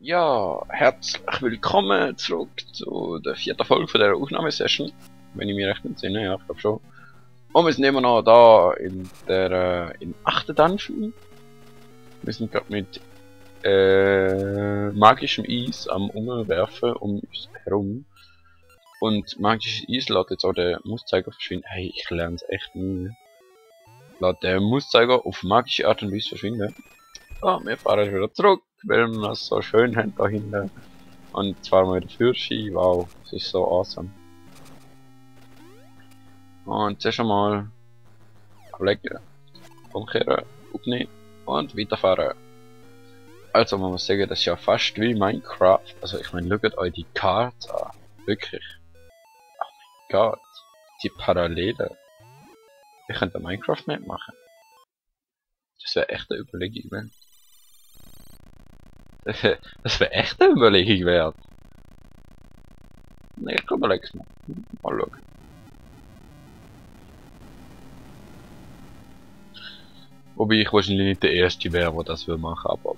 Ja, herzlich willkommen zurück zu der vierten Folge von dieser Aufnahmesession. Wenn ich mich recht entsinne, ja, ich glaube schon. Und wir sind immer noch da in der im 8. Dungeon. Wir sind gerade mit magischem Eis am Umwerfen um uns herum. Und magisches Eis lässt jetzt auch den Mauszeiger verschwinden. Hey, ich lerne es echt nie. Lässt der Mauszeiger auf magische Art und Weise verschwinden. Ah, wir fahren wieder zurück, weil wir es so schön haben da hinten. Und zwar mal der Führerschein, wow, das ist so awesome. Und zuerst einmal ablegen, umkehren, aufnehmen und weiterfahren. Also man muss sagen, das ist ja fast wie Minecraft. Also ich meine, schaut euch die Karte an. Wirklich. Oh mein Gott. Die Parallelen. Ich könnte eine Minecraft-Map machen. Das wäre echt eine Überlegung wert. Das wäre echt eine Überlegung wert. Ne, ich überleg's mal. Mal schauen. Wobei ich wahrscheinlich nicht der Erste wäre, der das will machen, aber...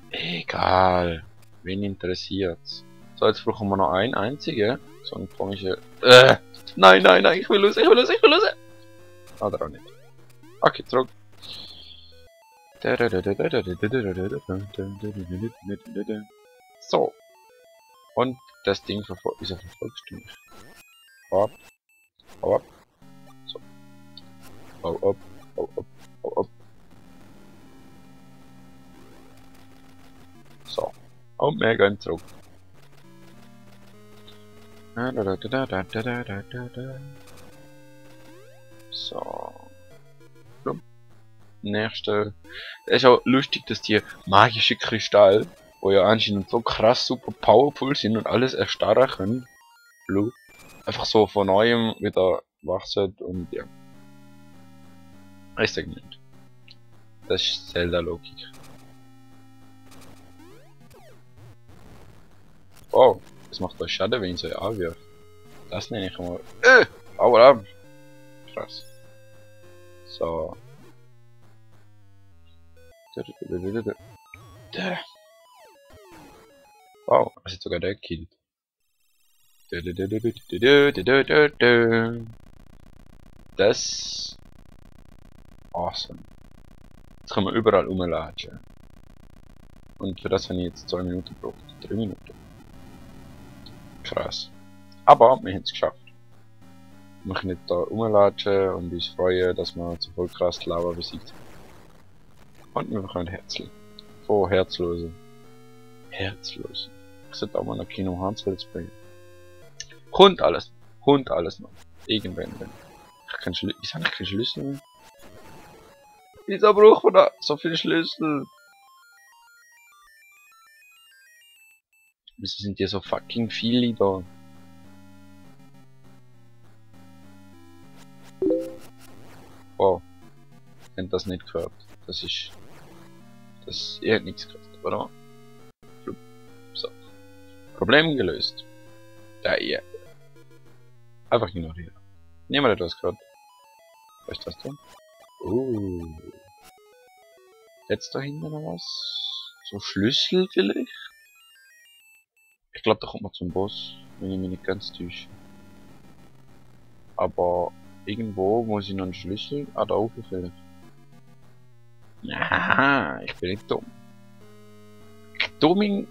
Egal. Wen interessiert's? So, jetzt brauchen wir noch einen einzigen. So einen komischen... Nein, nein, nein, ich will los, ich will los, ich will los! Oder auch nicht. Okay, zurück. So. Und das Ding wieso verfolgst du mich? Hau ab. Hau ab. So. Hau ab. Hau ab. Hau ab. So. Und wir gehen zurück. So. Nächste. Es ist auch lustig, dass die magische Kristall, wo ja anscheinend so krass super powerful sind und alles erstarren können, Blue, einfach so von neuem wieder wachsen und ja. Ich sag nicht. Das ist Zelda-Logik. Wow, das macht euch Schaden, wenn ich so anwirft. Das nenne ich mal. Aua! Krass. So. Wow, es hat sogar der gekillt. Das awesome. Jetzt kann man überall rumlatschen. Und für das habe ich jetzt 2 Minuten gebraucht. 3 Minuten. Krass. Aber wir haben es geschafft. Wir können nicht da rumlatschen und uns freuen, dass wir zu voll krass Lava besiegt haben. Und wir bekommen Herzl. Von Herzlosen. Herzlos. Ich sollte auch mal nach Kino Hans Let's Play. Kommt alles. Kommt alles noch. Irgendwann. Ich kann wieso habe ich keinen Schlüssel mehr? Wieso braucht man da so viele Schlüssel? Wieso sind hier so fucking viele da? Wow. Ich hab das nicht gehört. Das ist... ihr habt nichts gehört, oder? So. Problem gelöst. Ja, yeah. Einfach ignorieren. Niemand hat das gehört. Was ist das denn? Jetzt da hinten noch was? So Schlüssel vielleicht? Ich glaube, da kommt man zum Boss, wenn ich mich nicht ganz täusche. Aber irgendwo muss ich noch einen Schlüssel. Ah, da oben vielleicht. Aha, ich bin nicht dumm. Dumming.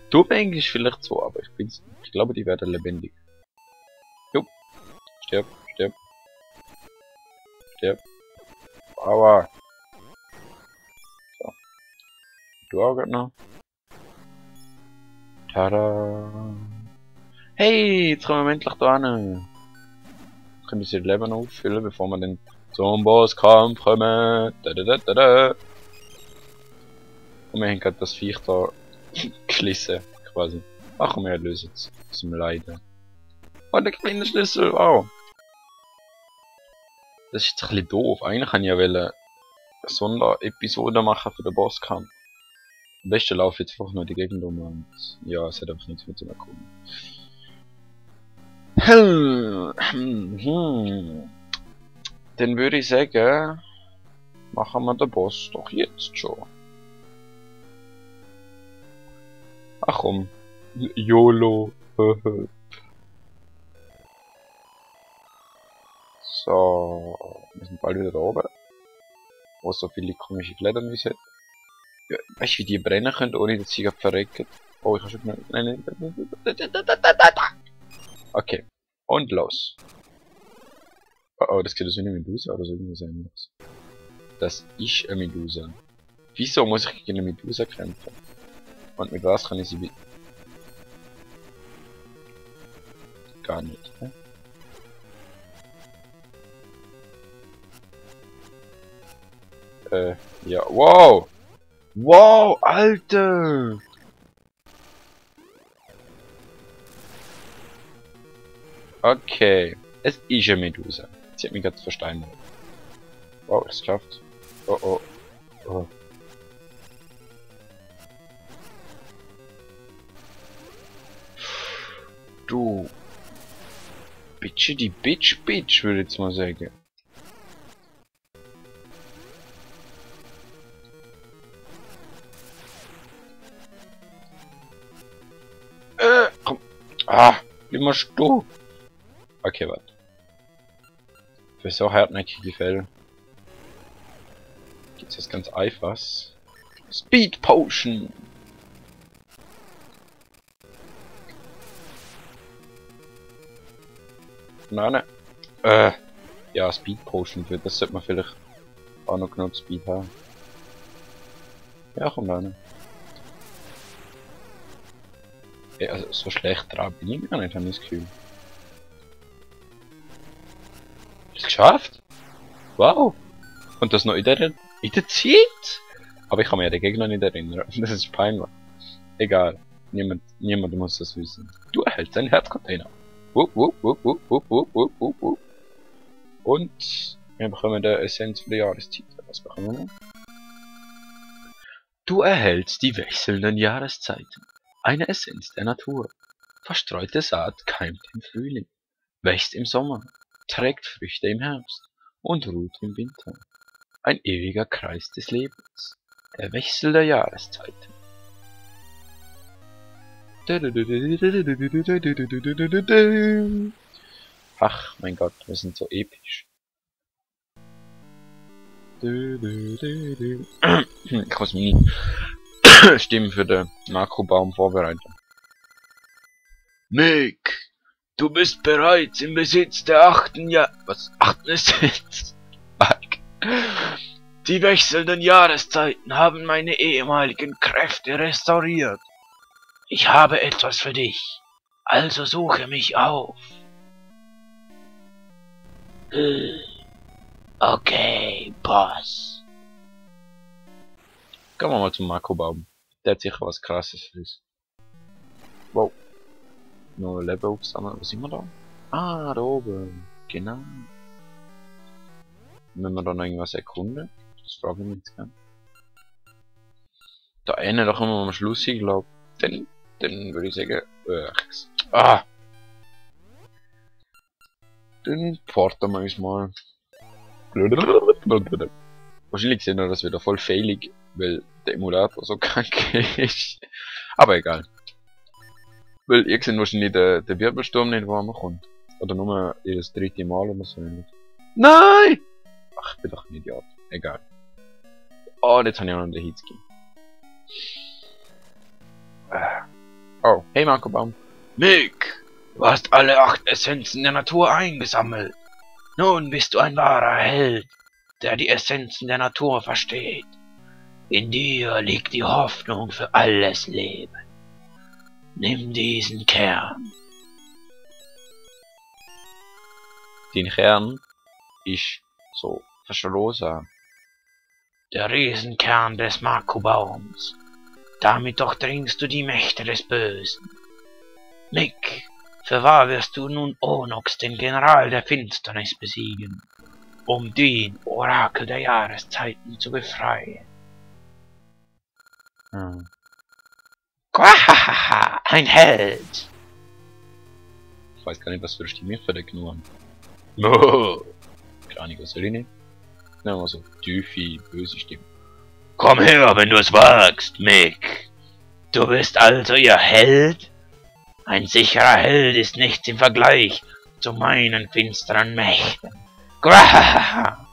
Dumming ist vielleicht so, aber ich bin's nicht. Ich glaube, die werden lebendig. Jo. Stirb, stirb. Stirb. Aua. So. Du auch grad noch. Tada. Hey, jetzt kommen wir endlich da hin. Können wir sie Leben auffüllen, bevor wir dann zum Bosskampf kommen. Da. Und wir haben gerade das Viech da geschlissen, quasi. Ach komm, wir lösen es aus dem Leiden. Oh, der kleine Schlüssel, wow. Das ist jetzt ein bisschen doof. Eigentlich kann ich ja eine Sonderepisode machen für den Bosskampf. Am besten laufe ich jetzt einfach nur die Gegend um und ja, es hat einfach nichts mit zu tun. Dann würde ich sagen, machen wir den Boss doch jetzt schon. Ach komm. YOLO. So. Wir sind bald wieder da oben. Wo so viele komische Fledermäuse hat. Ja, weißt du, wie die brennen können, ohne dass sie gerade verrecken? Oh, ich habe schon gemerkt. Nein, nein. Okay. Und los. Oh, das sieht so wie eine Medusa oder so irgendwas anderes. Das ist eine Medusa. Wieso muss ich gegen eine Medusa kämpfen? Und mit was kann ich sie gar nicht, ne? Ja, wow! Wow, Alter! Okay, es ist eine Medusa. Sie hat mich gerade versteinert. Wow, es schafft. Oh oh. Oh. Du. Bitch, die Bitch, würde ich jetzt mal sagen. Komm. Ah, wie machst du? Okay, warte. Für so hartnäckige Fälle gibt's jetzt ganz einfach. Speed Potion! Nein, ja, Speed Potion, für das sollte man vielleicht auch noch genug Speed haben. Ja, komm rein. Ja, also so schlecht drauf bin ich gar nicht, habe ich das Gefühl. Ist geschafft? Wow! Und das noch in der Zeit? Aber ich kann mich an den Gegner nicht erinnern. Das ist peinlich. Egal. Niemand muss das wissen. Du erhältst einen Herzcontainer. Und wir bekommen die Essenz für die Jahreszeit. Was bekommen wir noch? Du erhältst die wechselnden Jahreszeiten. Eine Essenz der Natur. Verstreute Saat keimt im Frühling, wächst im Sommer, trägt Früchte im Herbst und ruht im Winter. Ein ewiger Kreis des Lebens. Der Wechsel der Jahreszeiten. Ach, mein Gott, wir sind so episch. Ich muss meine Stimme für den Makrobaum vorbereiten. Mick, du bist bereits im Besitz der achten Essenz. Die wechselnden Jahreszeiten haben meine ehemaligen Kräfte restauriert. Ich habe etwas für dich, also suche mich auf. Okay, Boss. Kommen wir mal zum Makrobaum. Der hat sicher was Krasses für uns. Wow. Noch Leben aufsammeln. Was sind wir da? Ah, da oben. Genau. Wenn wir da noch irgendwas erkunden? Das frage ich mich jetzt gerne. Da eine, da kommen wir am Schluss hin, glaube ich. Dann würde ich sagen, dann porten wir uns mal. Wahrscheinlich sehen wir das wieder voll failig, weil der Emulator so krank ist. Aber egal. Weil ihr seht wahrscheinlich der Wirbelsturm nicht, wo man kommt. Oder nur das dritte Mal oder so. Nein! Ach, ich bin doch ein Idiot. Egal. Oh, jetzt habe ich auch noch den Hitski. Oh, hey Makrobaum. Mick, du hast alle 8 Essenzen der Natur eingesammelt. Nun bist du ein wahrer Held, der die Essenzen der Natur versteht. In dir liegt die Hoffnung für alles Leben. Nimm diesen Kern. Den Kern ist so fast rosa. Der Riesenkern des Makrobaums. Damit durchdringst du die Mächte des Bösen. Mick, für wahr wirst du nun Onox, den General der Finsternis, besiegen, um den Orakel der Jahreszeiten zu befreien. Quahaha, ein Held! Ich weiß gar nicht, was für eine Stimme ich verdecken wollen. No! Keine Ahnung, was soll ich nicht? nicht immer so tiefe, böse Stimme. Komm her, wenn du es wagst, Mick. Du bist also ihr Held? Ein sicherer Held ist nichts im Vergleich zu meinen finsteren Mächten. Grahahaha!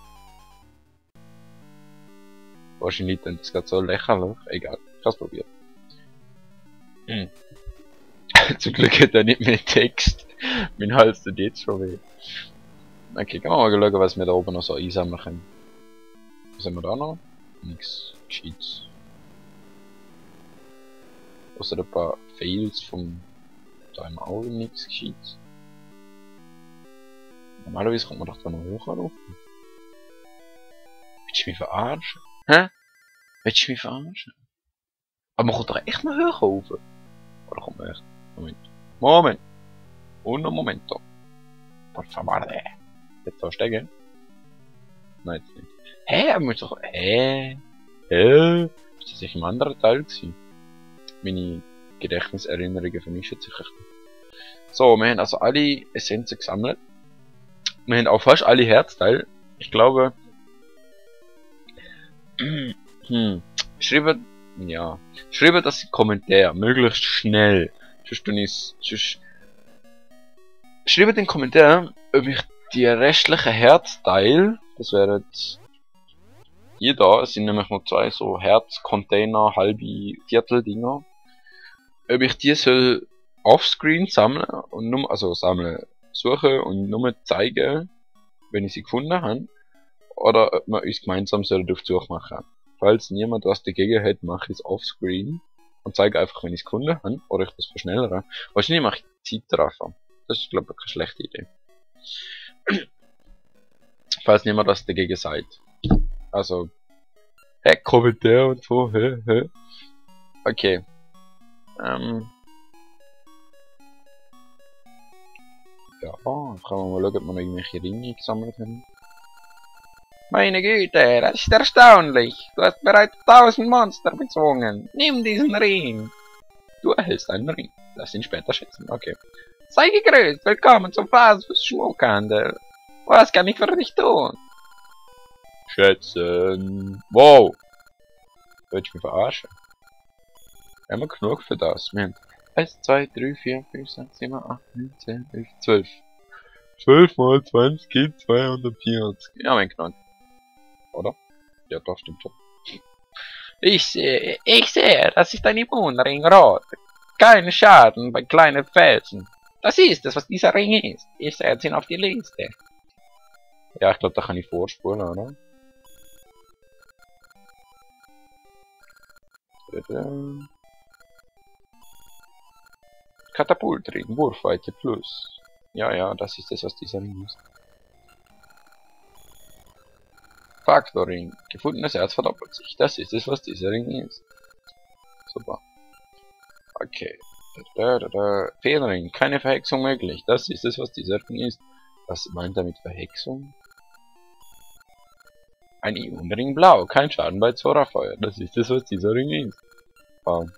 Wahrscheinlich dann das gerade so lächerlich. Egal, ich hab's probiert. Zum Glück hat er nicht mehr Text. Mein Hals tut jetzt schon weh. Okay, gehen wir mal schauen, was wir da oben noch so einsammeln können. Was haben wir da noch? Nix Gescheites. Außer ein paar Fails vom Time auch nichts Gescheites. Normalerweise kommt man doch da noch hoch rauf. Willst du mich verarschen? Hä? Willst du mich verarschen? Aber man kommt doch echt noch höher rauf. Oder kommt man echt? Moment. Moment! Un momento. Por favor. Jetzt verstecken? Nein, jetzt nicht. Hä? Aber muss doch. Hä? Ist das nicht im anderen Teil gewesen? Meine Gedächtniserinnerungen vermischen sich. So, wir haben also alle Essenzen gesammelt. Wir haben auch fast alle Herzteile. Ich glaube. Schreibt. Ja. Schreibt das in Kommentare. Möglichst schnell. Schreibt in den Kommentaren, ob ich die restlichen Herzteile, das wären hier da, es sind nämlich noch zwei so Herzcontainer, halbe Vierteldinger, ob ich die soll offscreen sammeln und nur, also suchen und nur zeigen, wenn ich sie gefunden habe, oder ob wir uns gemeinsam sollen auf die Suche machen. Falls niemand was dagegen hat, mache ich es offscreen und zeige einfach, wenn ich es gefunden habe, oder ich das verschnellere. Wahrscheinlich mache ich Zeitraffer. Das ist, glaube ich, keine schlechte Idee. Falls niemand was dagegen sagt. Also, Kommentar und so, Okay. Ja, kann man mal schauen, ob wir noch irgendwelche Ringe gesammelt haben. Meine Güte, das ist erstaunlich. Du hast bereits 1000 Monster bezwungen. Nimm diesen Ring. Du erhältst einen Ring. Lass ihn später schätzen. Okay. Sei gegrüßt. Willkommen zum Fastfood Schmuckhandel. Was kann ich für dich tun? Schätzen. Wow. Willst du mich verarschen? Haben wir genug für das? Wir haben 1, 2, 3, 4, 5, 6, 7, 8, 9, 10, 11, 12. 12 mal 20 gibt 240. Ja, wir haben genug. Oder? Ja, doch, stimmt schon. Ich sehe, das ist ein Immunring rot. Kein Schaden bei kleinen Felsen. Das ist es, was dieser Ring ist. Ich setze ihn auf die Liste. Ja, ich glaube, da kann ich vorspulen, oder? Katapultring, Wurfweite plus. Ja, das ist es, was dieser Ring ist. Faktorring, gefundenes Erz verdoppelt sich. Das ist es, was dieser Ring ist. Super. Okay. Federring, keine Verhexung möglich. Das ist es, was dieser Ring ist. Was meint er mit Verhexung? Ein Ionenring blau, kein Schaden bei Zorafeuer. Das ist es, was dieser Ring ist. Wow.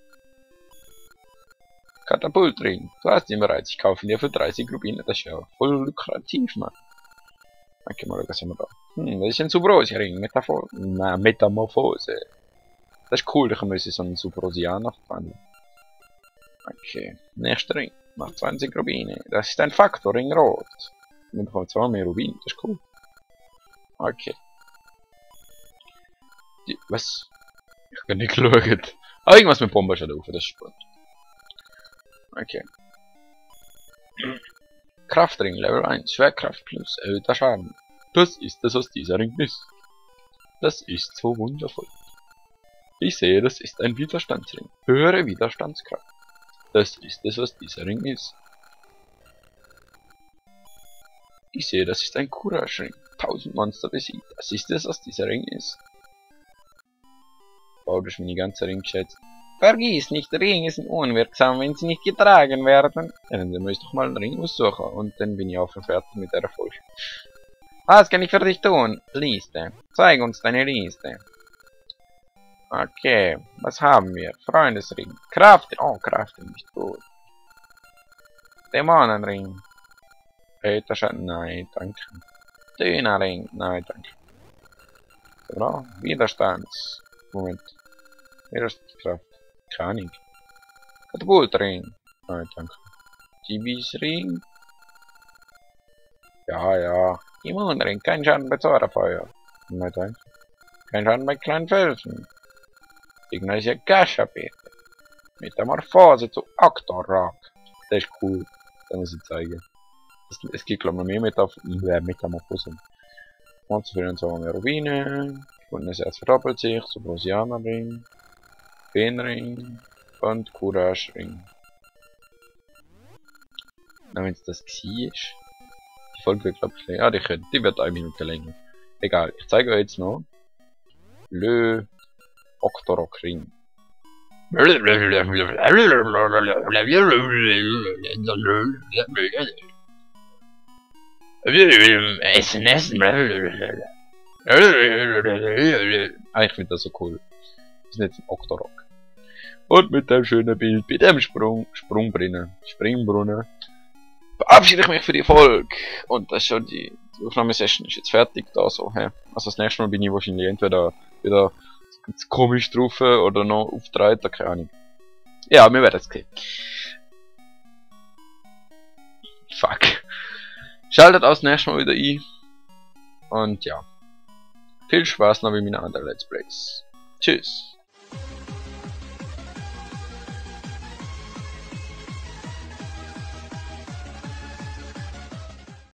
Katapultring, du hast ihn bereits. Ich kaufe ihn dir für 30 Rubine. Das ist ja voll lukrativ, Mann. Okay, mal, was haben wir da? Das ist ein Subrose-Ring. Metamorphose. Das ist cool, ich muss so einen Subrosianer verwandeln. Okay, nächster Ring. Macht 20 Rubine. Das ist ein Faktorring rot. Wir bekommen zwar mehr Rubine, das ist cool. Okay. Was? Ich hab nicht geschaut. Ah, irgendwas mit Bomben schon auf, das ist spannend. Okay. Kraftring, Level 1, Schwerkraft plus erhöhter Schaden. Das ist es, was dieser Ring ist. Das ist so wundervoll. Ich sehe, das ist ein Widerstandsring. Höhere Widerstandskraft. Das ist es, was dieser Ring ist. Ich sehe, das ist ein Courage-Ring. 1000 Monster besiegt. Das ist es, was dieser Ring ist. Wow, das ist meine ganze Ring geschätzt. Vergiss nicht, Ringe sind unwirksam, wenn sie nicht getragen werden. Ja, dann muss ich doch mal einen Ring aussuchen und dann bin ich auch fertig mit der Folge. Was kann ich für dich tun? Liste. Zeig uns deine Liste. Okay, was haben wir? Freundesring. Kraftring ist gut. Dämonenring. Nein, danke. Dönerring. Nein, danke. Oder? Widerstands. Moment. Widerstandskraft. Keine Ahnung. Katapultring. Nein, danke. Divisring. Ja. Immunring. Kein Schaden bei Zauberfeuer. Nein, danke. Kein Schaden bei kleinen Felsen. Ignacia Gashabete. Metamorphose zu Octorok. Das ist cool. Das muss ich zeigen. Es gibt glaube ich noch mehr Metamorphose. Und für den Sommer Rubine. Und das Herz verdoppelt sich. Subrosianerring. Feenring. Und Courage-Ring. Na, wenn es das war. Die Folge wird glaube ich länger. Ja, die wird 1 Minute länger. Egal, ich zeige euch jetzt noch. Le Octorok Ring. Essen. Ich finde das so cool. Das ist jetzt ein Octorok. Und mit dem schönen Bild, bei dem Springbrunnen, verabschiede ich mich für die Folge. Und das ist schon die Aufnahmesession ist jetzt fertig da so. He. Also das nächste Mal bin ich wahrscheinlich entweder wieder komisch drauf oder noch auftreten, keine Ahnung. Ja, wir werden es sehen. Fuck. Schaltet auch das nächste Mal wieder ein. Und ja. Viel Spaß noch bei meinen anderen Let's Plays. Tschüss.